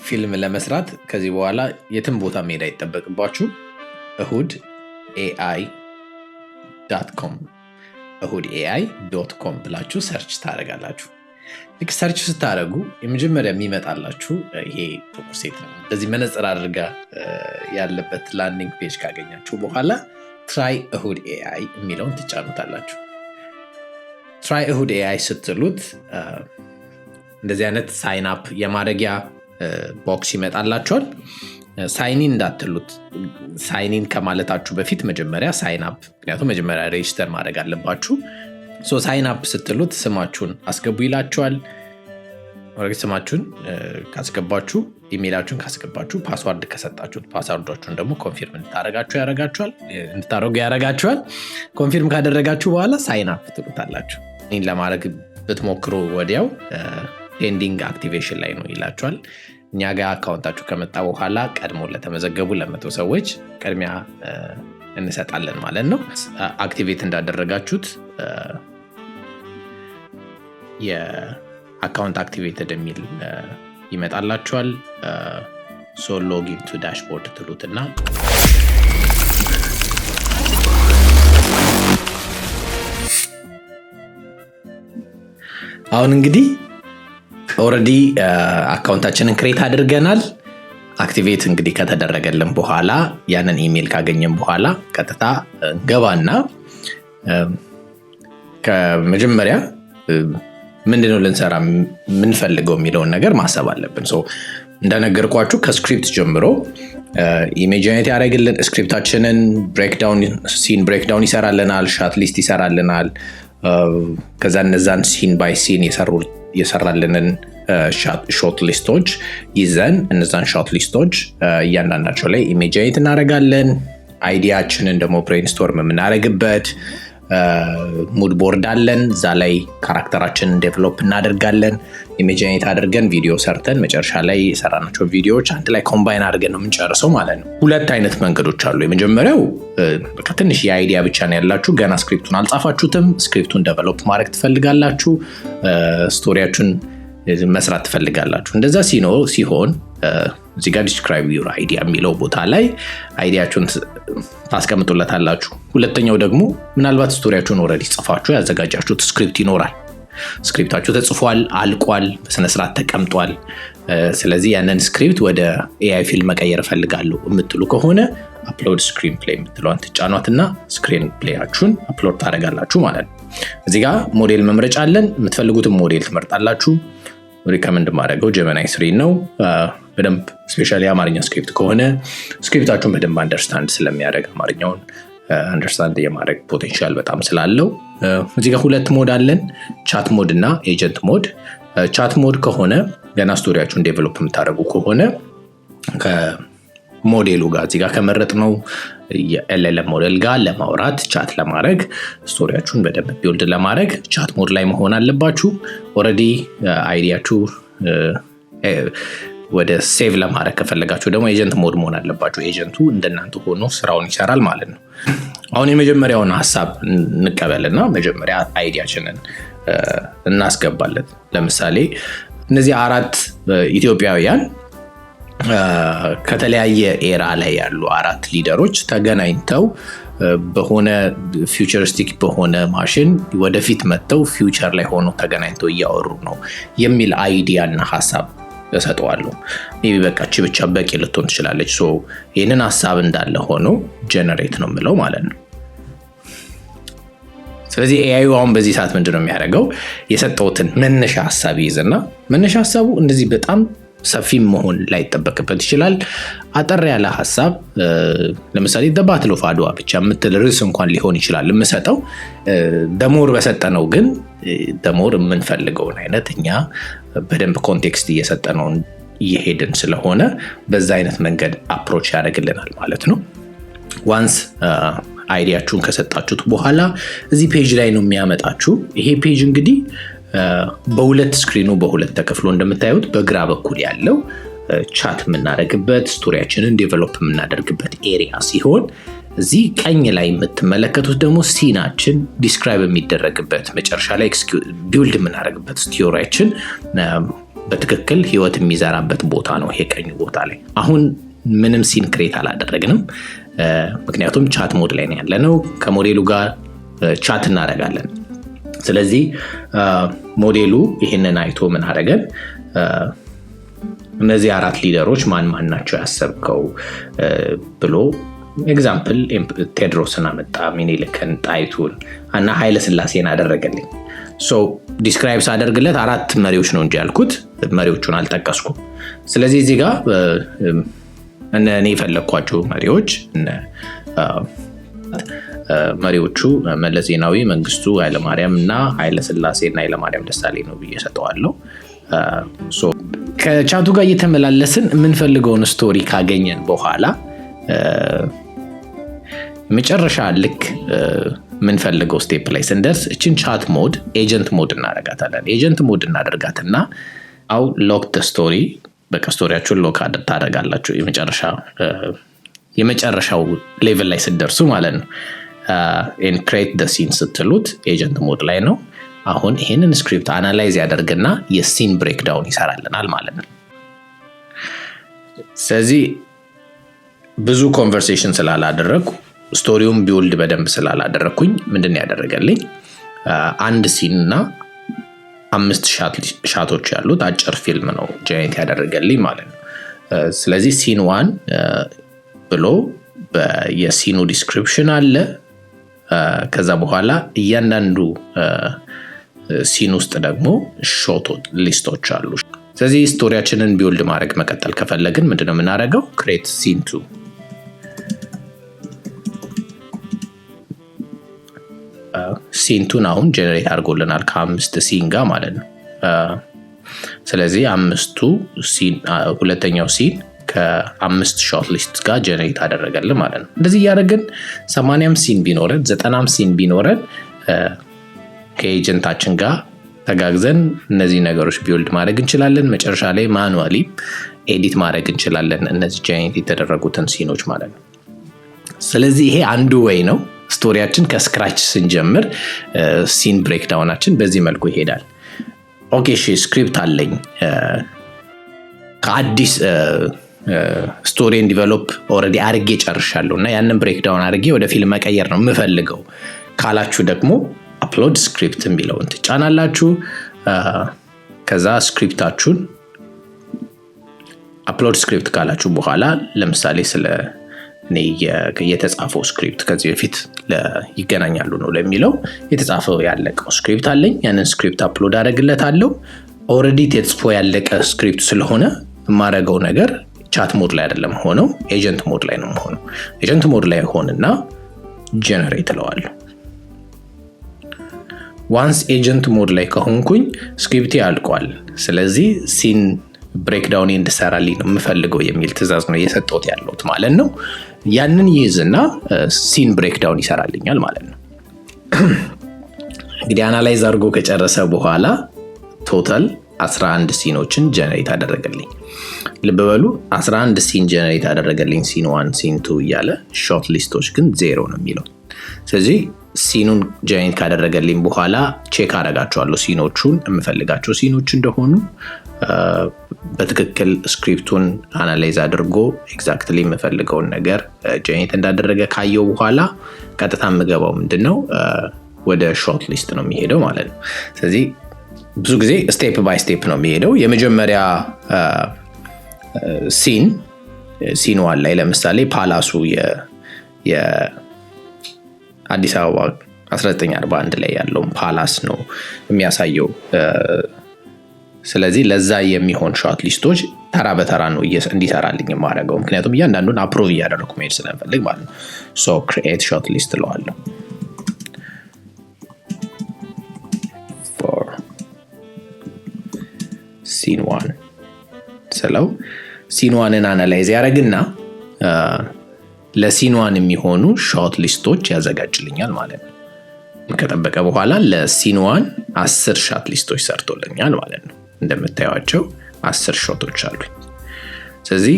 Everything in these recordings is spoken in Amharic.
ፊልም ለመስራት ከዚህ በኋላ የትም ቦታ መሄድ አይጠበቅባችሁ። እሁድ AI.com፣ እሁድ AI.com ብላችሁ search ታደርጋላችሁ። ልክ search ስታደርጉ የመጀመሪያ የሚመጣላችሁ ይሄ ጥቁር ሴት ነው። እንደዚህ መነጽር አድርጋ ያለበት landing page ካገኛችሁ በኋላ try እሁድ AI የሚለውን ትጫኑታላችሁ። Try እሁድ AI ስትሉት እንደዚህ አይነት sign up የማድረጊያ box ይመጣላችኋል። Sign in እንዳትሉት፣ sign in ከማለታችሁ በፊት መጀመሪያ sign up፣ ምክንያቱም መጀመሪያ register ማድረግ አለባችሁ። So sign up ስትሉት ስማችሁን አስገቡ ይላችኋል። ስማችሁን ካስገባችሁ፣ ኢሜይላችሁን ካስገባችሁ፣ password ከሰጣችሁት password ኣችሁን ደግሞ confirm እንድታደረጉ ያደርጋችኋል። Confirm ካደረጋችሁ በኋላ sign up ትሉታላችሁ። ይህን ለማድረግ ብትሞክሩ ወዲያው pending activation ላይ ነው ይላችኋል። እኛ ጋር account ኣችሁ ከመጣ በኋላ ቀድሞ ለተመዘገቡ ለ100 ሰዎች ቅድሚያ እንሰጣለን ማለት ነው። Activate እንዳደረጋችሁት የ account activated የሚል ይመጣላችኋል። So login to dashboard ትሉትና አሁን እንግዲህ already account ኣችንን create አድርገናል። Activate እንግዲህ ከተደረገልን በኋላ፣ ያንን ኢሜይል ካገኘን በኋላ ቀጥታ እንገባና ከመጀመሪያ ምንድነው ልንሰራ የምንፈልገው የሚለውን ነገር ማሰብ አለብን። እንደነገርኳችሁ ከ script ጀምሮ image generate ያደርግልን፣ script ኣችንን breakdown፣ scene breakdown ይሰራልናል፣ shot list ይሰራልናል። ከዛ እነዛን scene by scene የሰራልንን shot list ኦች ይዘን እነዛን shot list ኦች እያንዳንዳቸው ላይ image generate እናደርጋለን። Idea ኣችንን ደግሞ brainstorm የምናደርግበት mood board አለን። እዛ ላይ character ኣችንን develop እናደርጋለን። Image generate አድርገን ቪዲዮ ሰርተን መጨረሻ ላይ የሰራናቸው ቪዲዮዎች አንድ ላይ combine አድርገን ነው የምንጨርሰው ማለት ነው። ሁለት አይነት መንገዶች አሉ። የመጀመሪያው ትንሽ የ idea ብቻ ነው ያላችሁ፣ ገና script ኡን አልጻፋችሁትም። Script ኡን develop ማድረግ ትፈልጋላችሁ፣ story ያችሁን መስራት ትፈልጋላችሁ። እንደዛ ሲሆን እዚህ ጋር describe your idea የሚለው ቦታ ላይ idea ኣችሁን ታስቀምጡለታላችሁ። ሁለተኛው ደግሞ ምናልባት story ያችሁን already ጽፋችሁ ያዘጋጃችሁት script ይኖራል። Script ኣችሁ ተጽፏል፣ አልቋል፣ በስነስርዓት ተቀምጧል። ስለዚህ ያንን script ወደ AI ፊልም መቀየር እፈልጋለሁ የምትሉ ከሆነ upload screenplay የምትለዋን ትጫኗትና screenplay ኣችሁን upload ታደርጋላችሁ ማለት ነው። እዚህ ጋር ሞዴል መምረጫ አለን። የምትፈልጉትን ሞዴል ትመርጣላችሁ። Recommend ማድረገው Gemini 3 ነው። በደንብ especially የአማርኛ script ከሆነ script ኣችሁን በደንብ understand ስለሚያደርግ፣ አማርኛውን understand የማድረግ potential በጣም ስላለው። እዚህ ጋር ሁለት mode አለን፣ chat mode እና agent mode። Chat mode ከሆነ ገና story ያችሁን develop የምታደርጉ ከሆነ ከሞዴሉ ጋር፣ እዚህ ጋር ከመረጥነው የ LLM model ጋር ለማውራት፣ chat ለማድረግ፣ story ያችሁን በደንብ build ለማድረግ chat mode ላይ መሆን አለባችሁ። Already idea ኣችሁ ወደ save ለማድረግ ከፈለጋችሁ ደግሞ agent mode መሆን አለባችሁ። Agent ኡ እንደናንተ ሆኖ ስራውን ይሰራል ማለት ነው። አሁን የመጀመሪያውን ሀሳብ እንቀበልና መጀመሪያ idea ኣችንን እናስገባለን። ለምሳሌ እነዚህ አራት ኢትዮጵያውያን፣ ከተለያየ era ላይ ያሉ አራት leader ኦች ተገናኝተው በሆነ futuristic በሆነ ማሽን ወደፊት መጥተው future ላይ ሆኖ ተገናኝተው እያወሩ ነው የሚል idea እና ሀሳብ እሰጠዋለሁ። Maybe በቃ እቺ ብቻ በቂ ልትሆን ትችላለች። So ይህንን ሀሳብ እንዳለ ሆኖ generate ነው የምለው ማለት ነው። ስለዚህ AI ዩ አሁን በዚህ ሰዓት ምንድን ነው የሚያደርገው? የሰጠሁትን መነሻ ሀሳብ ይይዝና መነሻ ሀሳቡ እንደዚህ በጣም ሰፊ መሆን ላይጠበቅበት ይችላል። አጠር ያለ ሀሳብ፣ ለምሳሌ The Battle of አድዋ ብቻ የምትል ርዕስ እንኳን ሊሆን ይችላል የምሰጠው። The more በሰጠነው ግን the more የምንፈልገውን አይነት እኛ በደንብ context እየሰጠነው እየሄድን ስለሆነ በዛ አይነት መንገድ approach ያደርግልናል ማለት ነው። Once idea ኣችሁን ከሰጣችሁት በኋላ እዚህ page ላይ ነው የሚያመጣችሁ። ይሄ page እንግዲህ በሁለት screen ኑ በሁለት ተከፍሎ እንደምታዩት በግራ በኩል ያለው chat የምናደርግበት፣ story ያችንን develop የምናደርግበት area ሲሆን እዚህ ቀኝ ላይ የምትመለከቱት ደግሞ scene ኣችን describe የሚደረግበት፣ መጨረሻ ላይ build የምናደርግበት story ያችን በትክክል ህይወት የሚዘራበት ቦታ ነው ይሄ ቀኙ ቦታ ላይ። አሁን ምንም scene create አላደረግንም፣ ምክንያቱም chat mode ላይ ነው ያለነው። ከሞዴሉ ጋር chat እናደርጋለን። ስለዚህ ሞዴሉ ይህንን አይቶ ምን አደረገን? እነዚህ አራት leader ኦች ማን ማን ናቸው ያሰብከው ብሎ example ቴድሮስን አመጣ፣ ሚኒልክን፣ ጣይቱን እና ኃይለ ስላሴን አደረገልኝ። So describe ሳደርግለት አራት መሪዎች ነው እንጂ ያልኩት መሪዎቹን አልጠቀስኩም። ስለዚህ እዚህ ጋር እኔ የፈለግኳቸው መሪዎች መሪዎቹ መለስ ዜናዊ፣ መንግስቱ ኃይለማርያም እና ኃይለ ስላሴ እና ኃይለማርያም ደሳለኝ ነው ብዬ ሰጠዋለሁ። ከቻቱ ጋር እየተመላለስን የምንፈልገውን story ካገኘን በኋላ መጨረሻ ልክ የምንፈልገው step ላይ ስንደርስ እችን chat mode agent mode እናደርጋታለን። Agent mode እናደርጋትና አው lock story፣ በቃ story ያችሁን lock ታደርጋላችሁ የመጨረሻው level ላይ ስትደርሱ ማለት ነው። Create the scene ስትሉት agent mode ላይ ነው። አሁን ይሄንን script analyze ያደርግና የ scene breakdown ይሰራልናል ማለት ነው። ስለዚህ ብዙ conversation ስላላደረግኩ፣ story ውን build በደንብ ስላላደረግኩኝ ምንድን ነው ያደረገልኝ? አንድ scene እና አምስት shot ኦች ያሉት አጭር ፊልም ነው generate ያደረገልኝ ማለት ነው። ስለዚህ scene one ብሎ የ scene ኑ description አለ። ከዛ በኋላ እያንዳንዱ scene ውስጥ ደግሞ shot list ኦች አሉ። ስለዚህ story ያችንን build ማድረግ መቀጠል ከፈለግን ምንድነው የምናደርገው? Create scene two፣ scene two ን አሁን generate አድርጎልናል ከአምስት scene ጋር ማለት ነው። ስለዚህ አምስቱ scene፣ ሁለተኛው scene ከአምስት shot list ጋር generate አደረገልን ማለት ነው። እንደዚህ እያደረግን 80ም scene ቢኖረን፣ 90ም scene ቢኖረን ከ agent ኣችን ጋር ተጋግዘን እነዚህ ነገሮች build ማድረግ እንችላለን። መጨረሻ ላይ manually edit ማድረግ እንችላለን እነዚህ generate የተደረጉትን scene ኦች ማለት ነው። ስለዚህ ይሄ አንዱ way ነው። Story ያችን ከ scratch ስንጀምር scene breakdown ኣችን በዚህ መልኩ ይሄዳል። Okay እሺ፣ script አለኝ፣ ከአዲስ story ን develop already አርጌ ጨርሻለሁ እና ያንን breakdown አርጌ ወደ ፊልም መቀየር ነው የምፈልገው ካላችሁ ደግሞ upload script የሚለውን ትጫናላችሁ። ከዛ script ኣችሁን upload script ካላችሁ በኋላ ለምሳሌ ስለ እኔ የተጻፈው script ከዚህ በፊት ይገናኛሉ ነው ለሚለው የተጻፈው ያለቀው script አለኝ። ያንን script upload አደርግለታለሁ። Already ተጽፎ ያለቀ script ስለሆነ የማደርገው ነገር chat mode ላይ አይደለም ሆነው agent mode ላይ ነው ሆነው። Agent mode ላይ ሆንና generate እለዋለሁ። Once agent mode ላይ ከሆንኩኝ script ኤ አልቋል። ስለዚህ scene breakdown እንድሰራልኝ ነው የምፈልገው የሚል ትዕዛዝ ነው እየሰጠሁት ያለሁት ማለት ነው። ያንን ይይዝና scene breakdown ይሰራልኛል ማለት ነው። እንግዲህ analyze አድርጎ ከጨረሰ በኋላ total 11 scene ኦችን generate አደረገልኝ። ልብ በሉ፣ 11 scene generate አደረገልኝ፣ scene 1፣ scene 2 እያለ፣ shot list ኦች ግን ዜሮ ነው የሚለው። ስለዚህ scene ኑን generate ካደረገልኝ በኋላ check አደርጋቸዋለሁ scene ኦቹን፣ የምፈልጋቸው scene ኦች እንደሆኑ፣ በትክክል script ኡን analyze አድርጎ exactly የምፈልገውን ነገር generate እንዳደረገ ካየው በኋላ ቀጥታ የምገባው ምንድን ነው? ወደ shot list ነው የሚሄደው ማለት ነው። ስለዚህ ብዙ ጊዜ step by step ነው የሚሄደው። የመጀመሪያ scene፣ scene one ላይ ለምሳሌ palace ኡ የአዲስ አበባ 1941 ላይ ያለውን palace ነው የሚያሳየው። ስለዚህ ለዛ የሚሆን shot list ኦች ተራ በተራ ነው እንዲሰራልኝ የማደርገው። ምክንያቱም እያንዳንዱን approve እያደረኩ መሄድ ስለምፈልግ ማለት ነው። So create shot list እለዋለሁ። For scene one ስለው scene one ን analyze ያደረግና ለ scene one የሚሆኑ shot list ኦች ያዘጋጅልኛል ማለት ነው። ከጠበቀ በኋላ ለ scene one 10 shot list ኦች ሰርቶልኛል ማለት ነው። እንደምታዩቸው 10 shot ኦች አሉኝ። ስለዚህ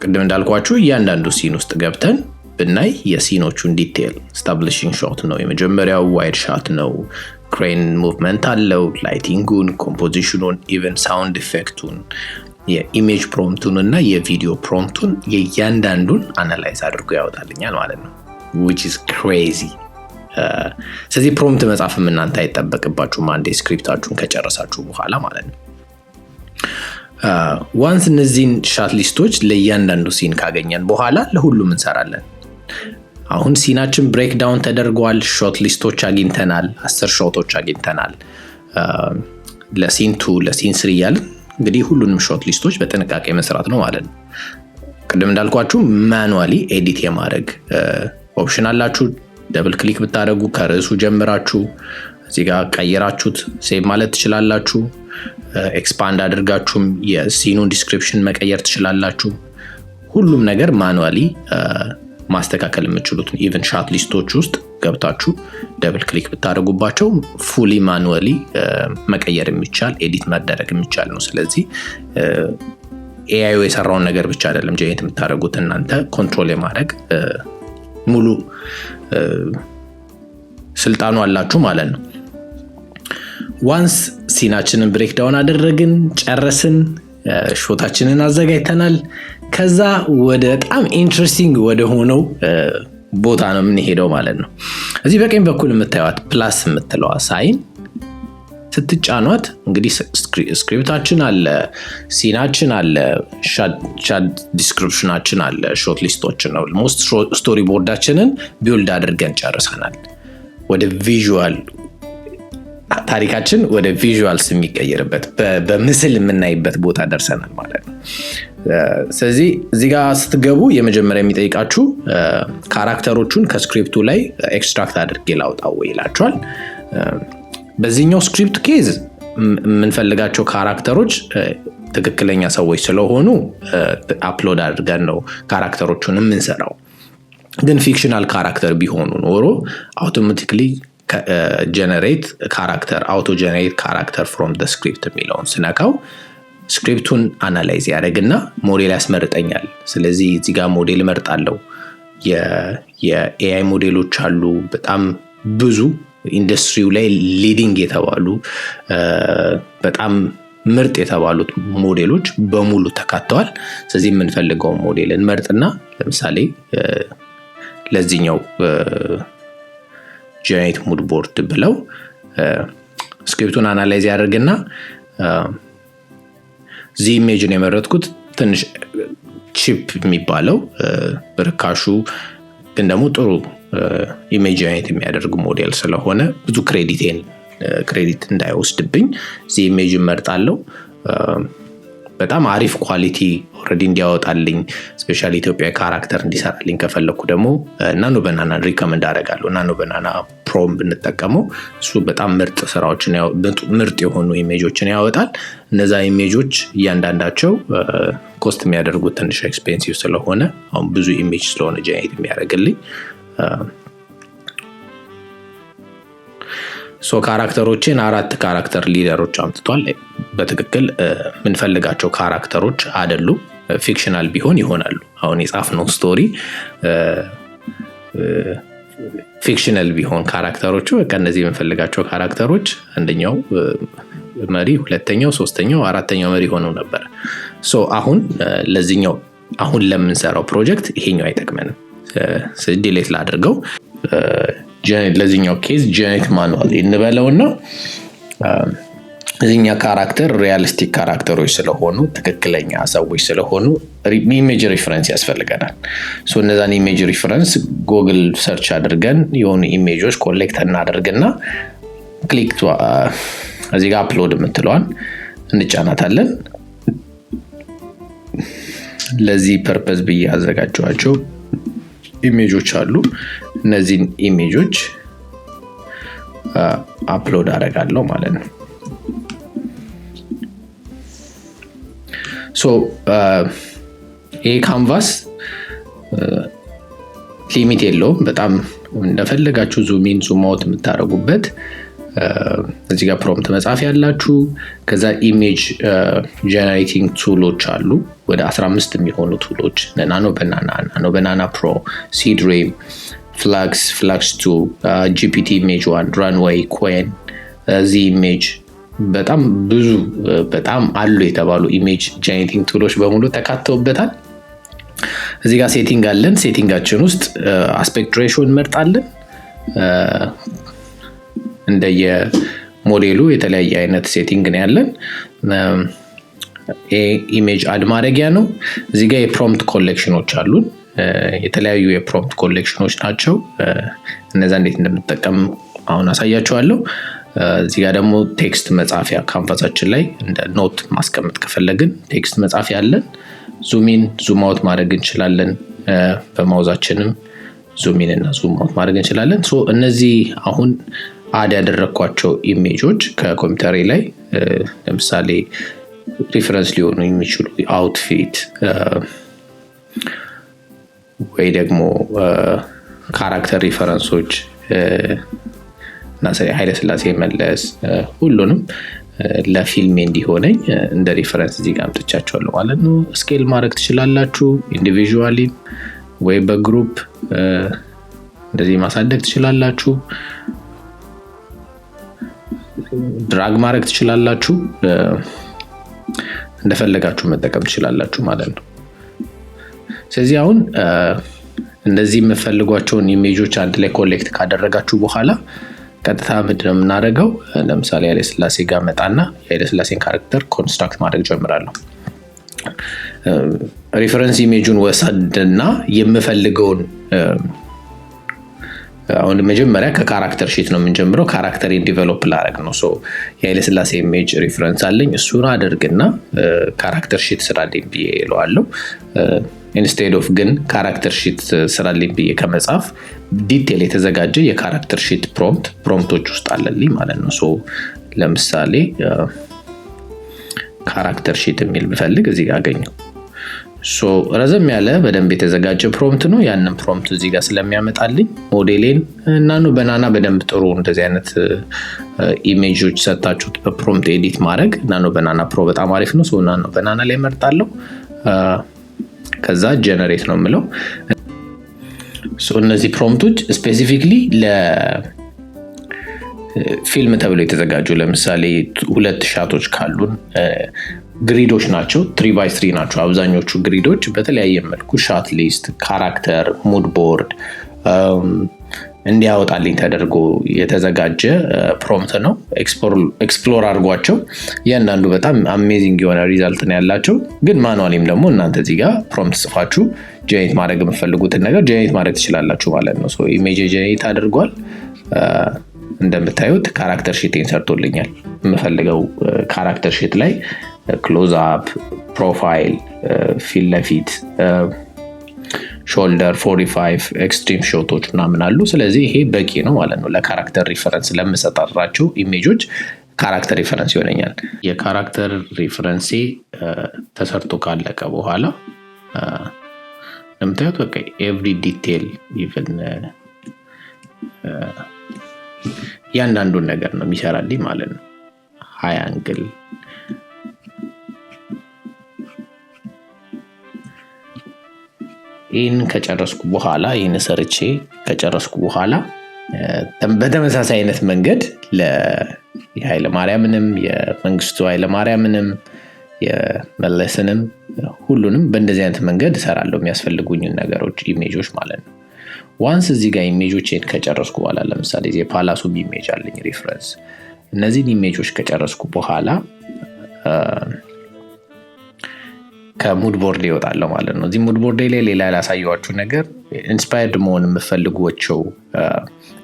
ቅድም እንዳልኳችሁ እያንዳንዱ scene ውስጥ ገብተን ብናይ የ scene ኦቹን detail፣ establishing shot ነው የመጀመሪያው፣ wide shot ነው፣ crane shot ነው፣ Crane movement አለው፣ lighting ኡን፣ composition ኑን፣ even sound effect ኡን፣ የ image prompt ኡን እና የ video prompt ኡን የእያንዳንዱን analyze አድርጎ ያወጣልኛል ማለት ነው፣ which is crazy። ስለዚህ prompt መጻፍም እናንተ አይጠበቅባችሁም አንዴ script ኣችሁን ከጨረሳችሁ በኋላ ማለት ነው። Once እነዚህን shot list ኦች ለእያንዳንዱ scene ካገኘን በኋላ ለሁሉም እንሰራለን። አሁን scene ኣችን break down ተደርጓል። Shot list ኦች አግኝተናል። 10 shot ኦች አግኝተናል። ለ scene 2፣ ለ scene 3 እያልን እንግዲህ ሁሉንም shot list ኦች በጥንቃቄ መስራት ነው ማለት ነው። ቅድም እንዳልኳችሁ manually edit የማድረግ option አላችሁ። Double click ብታደርጉ ከርዕሱ ጀምራችሁ እዚህ ጋር ቀይራችሁት save ማለት ትችላላችሁ። Expand አድርጋችሁም የ scene ኑን description መቀየር ትችላላችሁ። ሁሉም ነገር manually ማስተካከል የምትችሉት፣ even shot list ኦች ውስጥ ገብታችሁ double click ብታደርጉባቸው fully manually መቀየር የሚቻል፣ edit መደረግ የሚቻል ነው። ስለዚህ AI የሰራውን ነገር ብቻ አይደለም generate የምታደርጉት፣ እናንተ control የማድረግ ሙሉ ስልጣኑ አላችሁ ማለት ነው። Once scene ኣችንን break down አደረግን፣ ጨረስን፣ shot ኣችንን አዘጋጅተናል። ከዛ ወደ በጣም interesting ወደ ሆነው ቦታ ነው የምንሄደው ማለት ነው። እዚህ በቀኝ በኩል የምታዩት plus የምትለዋ sign ስትጫኗት እንግዲህ script ኣችን አለ፣ scene ኣችን አለ፣ shot description ኣችን አለ፣ shot list ኦችን ነው። Almost storyboard ኣችንን build አድርገን ጨርሰናል። ወደ visual ታሪካችን ወደ visuals የሚቀየርበት፣ በምስል የምናይበት ቦታ ደርሰናል ማለት ነው። ስለዚህ እዚህ ጋር ስትገቡ የመጀመሪያ የሚጠይቃችሁ character ኦቹን ከ script ኡ ላይ extract አድርጌ ላውጣው ወይ ይላችኋል። በዚህኛው script case የምንፈልጋቸው character ኦች ትክክለኛ ሰዎች ስለሆኑ upload አድርገን ነው character ኦቹን የምንሰራው። ግን fictional character ቢሆኑ ኖሮ automatically generate character፣ auto generate character from script የሚለውን ስነካው script ኡን analyze ያደርግና ሞዴል ያስመርጠኛል። ስለዚህ እዚህ ጋር ሞዴል እመርጣለሁ። የ AI ሞዴሎች አሉ፣ በጣም ብዙ ኢንዱስትሪው ላይ leading የተባሉ፣ በጣም ምርጥ የተባሉት ሞዴሎች በሙሉ ተካተዋል። ስለዚህ የምንፈልገውን ሞዴል እንመርጥና ለምሳሌ ለዚህኛው generate mood board ብለው script ኡን analyze ያደርግና Z-Image ን የመረጥኩት ትንሽ cheap የሚባለው፣ ርካሹ ግን ደግሞ ጥሩ image generate የሚያደርግ ሞዴል ስለሆነ ብዙ credit እንዳይወስድብኝ Z-Image እመርጣለሁ። በጣም አሪፍ quality already እንዲያወጣልኝ፣ especially ኢትዮጵያ character እንዲሰራልኝ ከፈለግኩ ደግሞ Nano Banana recommend አደርጋለሁ። Nano Banana Pro ም ብንጠቀመው እሱ በጣም ምርጥ ስራዎችን፣ ምርጥ የሆኑ image ኦችን ያወጣል። እነዛ image ኦች እያንዳንዳቸው cost የሚያደርጉት ትንሽ expensive ስለሆነ፣ አሁን ብዙ image ስለሆነ generate የሚያደርግልኝ፣ so character ኦችን አራት character leader ኦች አምጥቷል። በትክክል የምንፈልጋቸው character ኦች አይደሉም። Fictional ቢሆን ይሆናሉ። አሁን የጻፍነው story fictional ቢሆን character ኦቹ በቃ እነዚህ የምንፈልጋቸው character ኦች አንደኛው መሪ፣ ሁለተኛው፣ ሶስተኛው፣ አራተኛው መሪ ሆነው ነበር። So አሁን ለዚህኛው፣ አሁን ለምንሰራው ፕሮጀክት ይሄኛው አይጠቅመንም። Delete ላድርገው። ለዚህኛው case generate manual እንበለውና እዚኛ character realistic character ኦች ስለሆኑ፣ ትክክለኛ ሰዎች ስለሆኑ image reference ያስፈልገናል። እነዛን image reference Google search አድርገን የሆኑ image ኦች collect እናደርግና click እዚህ ጋር upload የምትለዋን እንጫናታለን። ለዚህ purpose ብዬ ያዘጋጀኋቸው image ኦች አሉ። እነዚህን image ኦች upload አደርጋለሁ ማለት ነው። ይሄ canvas limit የለውም። በጣም እንደፈለጋችሁ zoom in zoom out የምታደርጉበት፣ እዚህ ጋር prompt መጻፍ ያላችሁ፣ ከዛ image generating tool ኦች አሉ፣ ወደ 15 የሚሆኑ tool ኦች፣ Nano Banana፣ Nano Banana Pro፣ Seedream፣ Flux፣ Flux 2፣ GPT Image 1፣ Runway፣ Qwen እዚህ image በጣም ብዙ በጣም አሉ የተባሉ image generating tool ኦች በሙሉ ተካተውበታል። እዚህ ጋር setting አለን። Setting ኣችን ውስጥ aspect ratio እንመርጣለን። እንደየ ሞዴሉ የተለያየ አይነት setting ነው ያለን። Image add ማድረጊያ ነው። እዚህ ጋር የ prompt collection ኦች አሉን። የተለያዩ የ prompt collection ኦች ናቸው። እነዛ እንዴት እንደምጠቀም አሁን አሳያችኋለሁ። እዚህ ጋር ደግሞ text መጻፊያ፣ canvas ኣችን ላይ እንደ note ማስቀመጥ ከፈለግን text መጻፊያ አለን። Zoom in, zoom out ማድረግ እንችላለን። በ mouse ኣችንም zoom in እና zoom out ማድረግ እንችላለን። So እነዚህ አሁን add ያደረግኳቸው image ኦች ከኮምፒውተሬ ላይ ለምሳሌ reference ሊሆኑ የሚችሉ outfit ወይ ደግሞ character reference ኦች እና ኃይለስላሴ፣ መለስ፣ ሁሉንም ለፊልሜ እንዲሆነኝ እንደ reference እዚህ ጋር አምጥቻቸዋለሁ ማለት ነው። Scale ማድረግ ትችላላችሁ፣ individually ወይ በ group እንደዚህ ማሳደግ ትችላላችሁ። Drag ማድረግ ትችላላችሁ። እንደፈለጋችሁ መጠቀም ትችላላችሁ ማለት ነው። ስለዚህ አሁን እንደዚህ የምፈልጓቸውን image ኦች አንድ ላይ collect ካደረጋችሁ በኋላ ቀጥታ ምንድን ነው የምናደርገው? ለምሳሌ ኃይለስላሴ ጋር መጣና የኃይለስላሴን character construct ማድረግ ጀምራለሁ። Reference image ኡን ወሰድና የምፈልገውን፣ አሁን መጀመሪያ ከ character sheet ነው የምንጀምረው። Character ኤን develop ላደርግ ነው። የኃይለስላሴ image reference አለኝ። እሱን አደርግና character sheet ስራልኝ ብዬ እለዋለሁ። Instead of ግን character sheet ስራልኝ ብዬ ከመጻፍ detail የተዘጋጀ የ character sheet prompt prompt ኦች ውስጥ አለልኝ ማለት ነው። So ለምሳሌ character sheet የሚል ብፈልግ እዚህ ጋር አገኘው። So ረዘም ያለ በደንብ የተዘጋጀ prompt ነው። ያንን prompt እዚህ ጋር ስለሚያመጣልኝ ሞዴሌን Nano Banana በደንብ ጥሩ፣ እንደዚህ አይነት image ኦች ሰጥታችሁት በ prompt edit ማድረግ Nano Banana Pro በጣም አሪፍ ነው። Nano Banana ላይ መርጣለሁ። ከዛ generate ነው የምለው። እነዚህ prompt ኦች specifically ለፊልም ተብሎ የተዘጋጁ፣ ለምሳሌ ሁለት shot ኦች ካሉን grid ኦች ናቸው። 3 by 3 ናቸው አብዛኞቹ grid ኦች። በተለያየ መልኩ shot list፣ character፣ mood board እንዲያወጣልኝ ተደርጎ የተዘጋጀ prompt ነው። Explore አድርጓቸው። እያንዳንዱ በጣም amazing የሆነ result ነው ያላቸው። ግን manually ም ደግሞ እናንተ እዚህ ጋር prompt ጽፋችሁ generate ማድረግ የምትፈልጉትን ነገር generate ማድረግ ትችላላችሁ ማለት ነው። Image generate አድርጓል። እንደምታዩት character sheet ኤን ሰርቶልኛል። የምፈልገው character sheet ላይ close up፣ profile፣ ፊት ለፊት፣ shoulder፣ 45 extreme shot ኦች ምናምን አሉ። ስለዚህ ይሄ በቂ ነው ማለት ነው። ለ character reference ለምሰጣቸው image ኦች character reference ይሆነኛል። የ character reference ኤ ተሰርቶ ካለቀ በኋላ እንደምታዩት በቃ every detail፣ even እያንዳንዱን ነገር ነው የሚሰራልኝ ማለት ነው። High angle፣ ይህን ከጨረስኩ በኋላ፣ ይህን ሰርቼ ከጨረስኩ በኋላ በተመሳሳይ አይነት መንገድ የኃይለ ማርያምንም፣ የመንግስቱ ኃይለ ማርያምንም፣ የመለስንም ሁሉንም በእንደዚህ አይነት መንገድ እሰራለሁ፣ የሚያስፈልጉኝን ነገሮች image ኦች ማለት ነው። Once እዚህ ጋር image ኦችን ከጨረስኩ በኋላ፣ ለምሳሌ የ palace ኡ image አለኝ reference፣ እነዚህን image ኦች ከጨረስኩ በኋላ ከ mood board ይወጣለሁ ማለት ነው። እዚህ mood board ላይ ሌላ ያላሳየኋችሁ ነገር inspired መሆን የምፈልጓቸው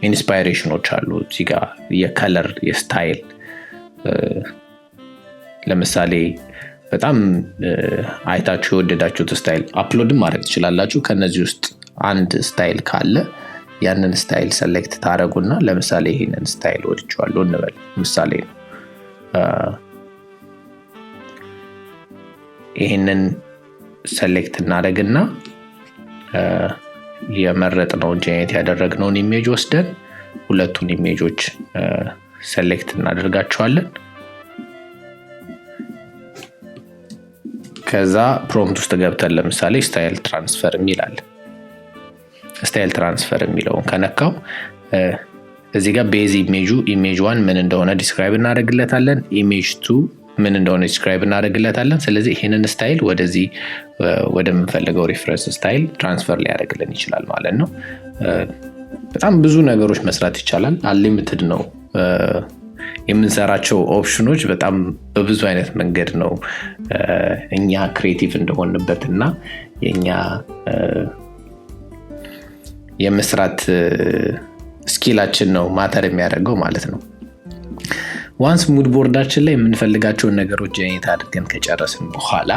inspiration ኦች አሉ። እዚህ ጋር የ color፣ የ style፣ ለምሳሌ በጣም አይታችሁ የወደዳችሁት style upload ም ማድረግ ትችላላችሁ። ከነዚህ ውስጥ አንድ style ካለ ያንን style select ታደረጉና ለምሳሌ ይህንን style ወድቼዋለሁ እንበል፣ ምሳሌ ነው። ይህንን select እናደረግና የመረጥነውን፣ generate ያደረግነውን image ወስደን ሁለቱን image ኦች select እናደርጋቸዋለን። ከዛ prompt ውስጥ ገብተን ለምሳሌ style transfer የሚል አለ። Style transfer የሚለውን ከነካው እዚህ ጋር base image ኡ image one ምን እንደሆነ describe እናደርግለታለን። Image two ምን እንደሆነ describe እናደርግለታለን። ስለዚህ ይህንን style ወደዚህ ወደምንፈልገው reference style transfer ሊያደርግልን ይችላል ማለት ነው። በጣም ብዙ ነገሮች መስራት ይቻላል። Unlimited ነው የምንሰራቸው ኦፕሽኖች። በጣም በብዙ አይነት መንገድ ነው እኛ creative እንደሆንበት እና የእኛ የመስራት skill ኣችን ነው matter የሚያደርገው ማለት ነው። Once mood board ኣችን ላይ የምንፈልጋቸውን ነገሮች generate አድርገን ከጨረስን በኋላ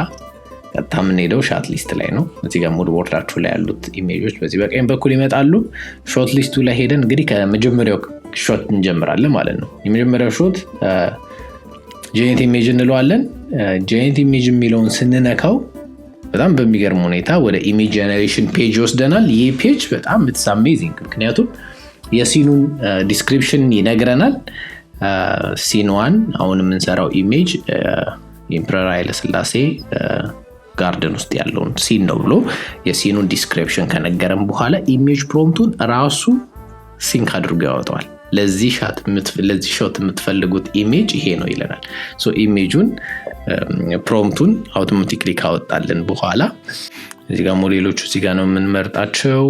ቀጥታ የምንሄደው shot list ላይ ነው። እዚህ ጋር mood board ኣችሁ ላይ ያሉት image ኦች በዚህ በቀኝ በኩል ይመጣሉ። Shot list ኡ ላይ ሄደን እንግዲህ ከመጀመሪያው shot እንጀምራለን ማለት ነው። የመጀመሪያው shot generate image እንለዋለን። Generate image የሚለውን ስንነካው በጣም በሚገርም ሁኔታ ወደ image generation page ይወስደናል። ይህ page በጣም it's amazing፣ ምክንያቱም የ scene ኑን description ይነግረናል። Scene one አሁን የምንሰራው image Emperor ኃይለስላሴ garden ውስጥ ያለውን scene ነው ብሎ የ scene ኑን description ከነገረን በኋላ image prompt ኡን ራሱ sync አድርጎ ያወጣዋል። ለዚህ shot የምትፈልጉት image ይሄ ነው ይለናል። Image ኡን prompt ኡን automatically ካወጣልን በኋላ እዚህ ጋር ሞዴሎቹ እዚህ ጋር ነው የምንመርጣቸው።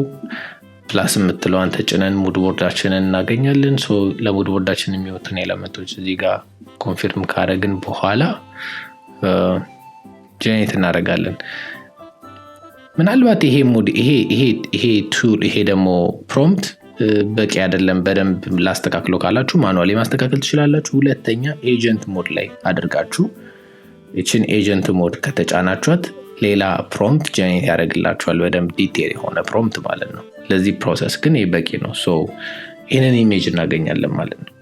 Plus የምትለዋን ተጭነን mood board ኣችንን እናገኛለን። ለ mood board ኣችን የሚወጡን element ኦች እዚህ ጋር confirm ካደረግን በኋላ generate እናደርጋለን። ምናልባት ይሄ mood ይሄ tool ይሄ ደግሞ prompt በቂ አይደለም፣ በደንብ ላስተካክለው ካላችሁ manually ማስተካከል ትችላላችሁ። ሁለተኛ agent mode ላይ አድርጋችሁ ይችን agent mode ከተጫናችኋት ሌላ prompt generate ያደርግላችኋል። በደንብ detail የሆነ prompt ማለት ነው። ለዚህ process ግን ይህ በቂ ነው። So ይህንን image እናገኛለን ማለት ነው።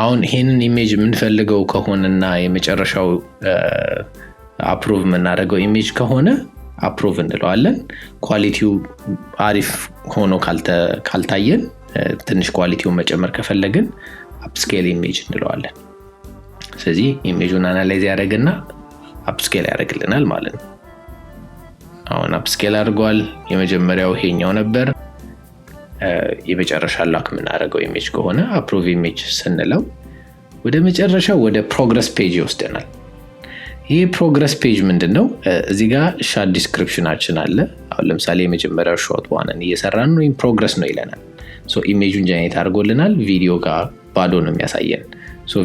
አሁን ይህንን image የምንፈልገው ከሆነና የመጨረሻው approve የምናደርገው image ከሆነ approve እንለዋለን። Quality ው አሪፍ ሆኖ ካልታየን ትንሽ quality ውን መጨመር ከፈለግን upscale image እንለዋለን። ስለዚህ image ኡን analyze ያደርግና upscale ያደርግልናል ማለት ነው። አሁን upscale አድርጓል። የመጀመሪያው ይሄኛው ነበር። የመጨረሻ lock የምናደርገው image ከሆነ approve image ስንለው ወደ መጨረሻው ወደ progress page ይወስደናል። ይህ progress page ምንድን ነው? እዚህ ጋር shot description ኣችን አለ። አሁን ለምሳሌ የመጀመሪያው shot one ን እየሰራን ነው፣ progress ነው ይለናል። Image ኡን generate አድርጎልናል። ቪዲዮ ጋር ባዶ ነው የሚያሳየን።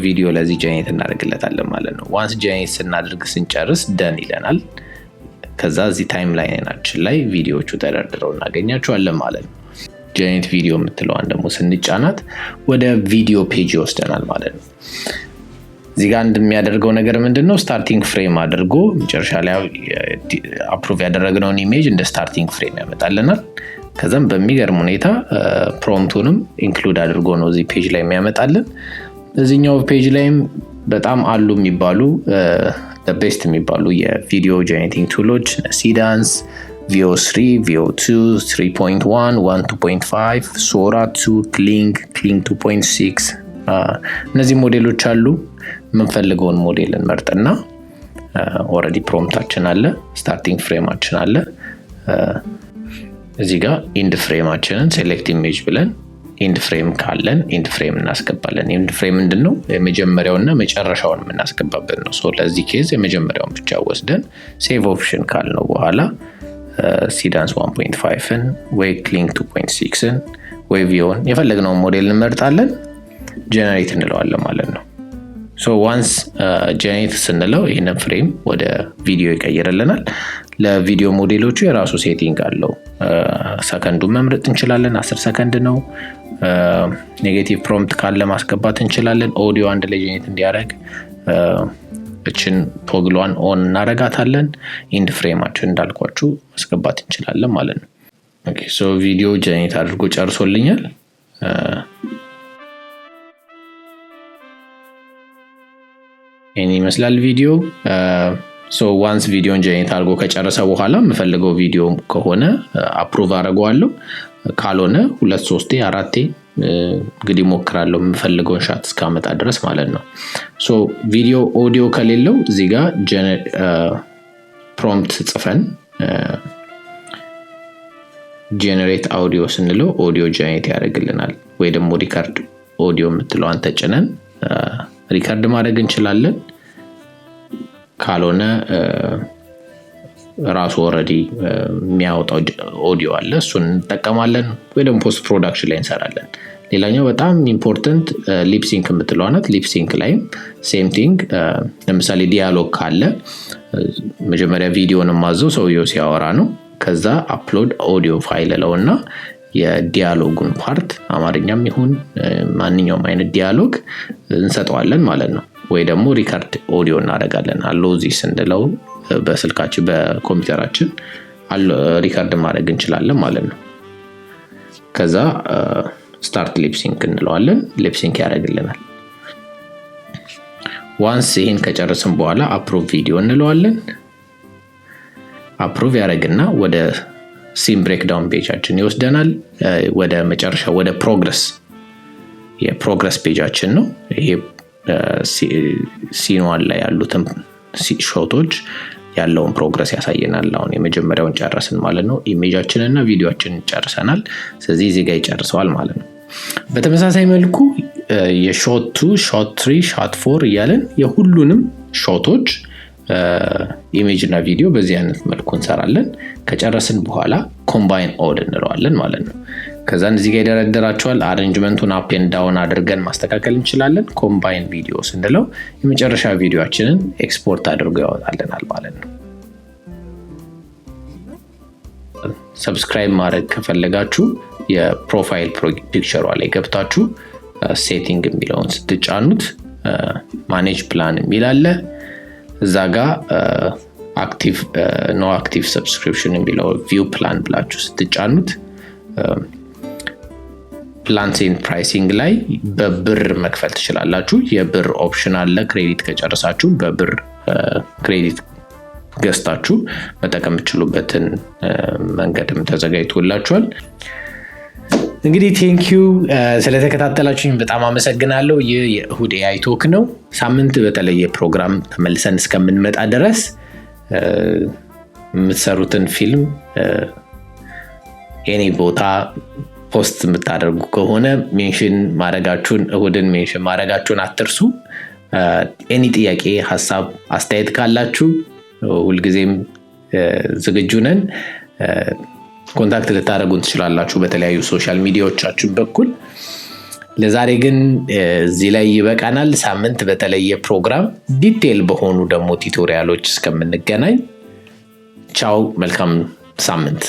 ቪዲዮ ለዚህ generate እናደርግለታለን ማለት ነው። Once generate ስናደርግ ስንጨርስ done ይለናል። ከዛ እዚህ timeline ኣችን ላይ ቪዲዮዎቹ ተደርድረው እናገኛቸዋለን ማለት ነው። Generate video የምትለዋን ደግሞ ስንጫናት ወደ ቪዲዮ page ይወስደናል ማለት ነው። እዚህ ጋር አንድ የሚያደርገው ነገር ምንድን ነው? Starting frame አድርጎ መጨረሻ ላይ approve ያደረግነውን image እንደ starting frame ያመጣልናል። ከዛም በሚገርም ሁኔታ prompt ኡንም include አድርጎ ነው እዚህ page ላይ የሚያመጣልን። እዚህኛው page ላይም በጣም አሉ የሚባሉ best የሚባሉ የቪዲዮ generating tool ኦች Seedance፣ Veo 3፣ Veo 2፣ 3.1፣ 1 2.5፣ Sora 2፣ Kling፣ Kling 2.6 እነዚህ ሞዴሎች አሉ። የምንፈልገውን ሞዴል እንመርጥና already prompt ኣችን አለ፣ starting frame ኣችን አለ። እዚህ ጋር end frame ኣችንን select image ብለን end frame ካለን end frame እናስገባለን። End frame ምንድን ነው? የመጀመሪያውና መጨረሻውን የምናስገባበት ነው። ለዚህ case የመጀመሪያውን ብቻ ወስደን save option ካልነው በኋላ Seedance 1.5ን ወይ Kling 2.6ን ወይ Veo ን የፈለግነውን ሞዴል እንመርጣለን። Generate እንለዋለን ማለት ነው። Once generate ስንለው ይህንን frame ወደ ቪዲዮ ይቀይርልናል። ለቪዲዮ ሞዴሎቹ የራሱ setting አለው። ሰከንዱን መምረጥ እንችላለን። 10 ሰከንድ ነው። Negative prompt ካለ ማስገባት እንችላለን። ኦዲዮ አንድ ላይ generate እንዲያደርግ እችን toggle ኧን on እናረጋታለን። End frame ኣችን እንዳልኳችሁ ማስገባት እንችላለን ማለት ነው። So ቪዲዮ generate አድርጎ ጨርሶልኛል። ይህን ይመስላል ቪዲዮ። Once ቪዲዮን generate አድርጎ ከጨረሰ በኋላ የምፈልገው ቪዲዮ ከሆነ approve አደርገዋለሁ። ካልሆነ ሁለት ሶስቴ አራቴ እንግዲህ ሞክራለሁ የምፈልገውን shot እስካመጣ ድረስ ማለት ነው። So ቪዲዮ ኦዲዮ ከሌለው እዚህ ጋር prompt ጽፈን generate audio ስንለው audio generate ያደርግልናል። ወይ ደግሞ record audio የምትለዋን ተጭነን record ማድረግ እንችላለን። ካልሆነ ራሱ already የሚያወጣው ኦዲዮ አለ፣ እሱን እንጠቀማለን፣ ወይ ደግሞ post production ላይ እንሰራለን። ሌላኛው በጣም important lip sync የምትለዋ ናት። Lip sync ላይም same thing። ለምሳሌ dialogue ካለ መጀመሪያ ቪዲዮን የማዘው ሰውየው ሲያወራ ነው። ከዛ upload audio file እለውና የ dialogue ኡን part አማርኛም ይሁን ማንኛውም አይነት dialogue እንሰጠዋለን ማለት ነው። ወይ ደግሞ record audio እናደርጋለን። Allow this ስንለው በስልካችን በኮምፒውተራችን record ማድረግ እንችላለን ማለት ነው። ከዛ start lip sync እንለዋለን። Lip sync ያደርግልናል። Once ይህን ከጨረስን በኋላ approve video እንለዋለን። Approve ያደርግና ወደ scene breakdown page ኣችን ይወስደናል። ወደ መጨረሻ ወደ progress የ progress page ኣችን ነው። ይሄ scene one ላይ ያሉትን shot ኦች ያለውን progress ያሳየናል። አሁን የመጀመሪያውን ጨረስን ማለት ነው። Image ኣችንን እና ቪዲዮአችንን ጨርሰናል። ስለዚህ እዚህ ጋር ይጨርሰዋል ማለት ነው። በተመሳሳይ መልኩ የ shot 2፣ shot 3፣ shot 4 እያለን የሁሉንም shot ኦች image እና ቪዲዮ በዚህ አይነት መልኩ እንሰራለን። ከጨረስን በኋላ combine all እንለዋለን ማለት ነው። ከዛን እዚህ ጋር ይደረድራቸዋል። Arrangement ኡን up and down አድርገን ማስተካከል እንችላለን። Combine video ስንለው የመጨረሻ ቪዲዮአችንን ኤክስፖርት አድርጎ ያወጣልናል ማለት ነው። Subscribe ማድረግ ከፈለጋችሁ የ profile picture ሯ ላይ ገብታችሁ setting የሚለውን ስትጫኑት manage plan የሚል አለ። እዛ ጋ active no active subscription የሚለው view plan ብላችሁ ስትጫኑት plans and pricing ላይ በብር መክፈል ትችላላችሁ። የብር option አለ። Credit ከጨረሳችሁ በብር credit ገዝታችሁ መጠቀም የምትችሉበትን መንገድም ተዘጋጅቶላችኋል። እንግዲህ thank you፣ ስለተከታተላችሁኝ በጣም አመሰግናለሁ። ይህ የእሁድ AI Talk ነው። ሳምንት በተለየ ፕሮግራም ተመልሰን እስከምንመጣ ድረስ የምትሰሩትን ፊልም any ቦታ post የምታደርጉ ከሆነ mention ማድረጋችሁን፣ እሁድን mention ማድረጋችሁን አትርሱ። Any ጥያቄ፣ ሀሳብ፣ አስተያየት ካላችሁ ሁልጊዜም ዝግጁ ነን። Contact ልታደርጉን ትችላላችሁ በተለያዩ social media ዎቻችን በኩል። ለዛሬ ግን እዚህ ላይ ይበቃናል። ሳምንት በተለየ ፕሮግራም detail በሆኑ ደግሞ tutorial ኦች እስከምንገናኝ ቻው፣ መልካም ሳምንት።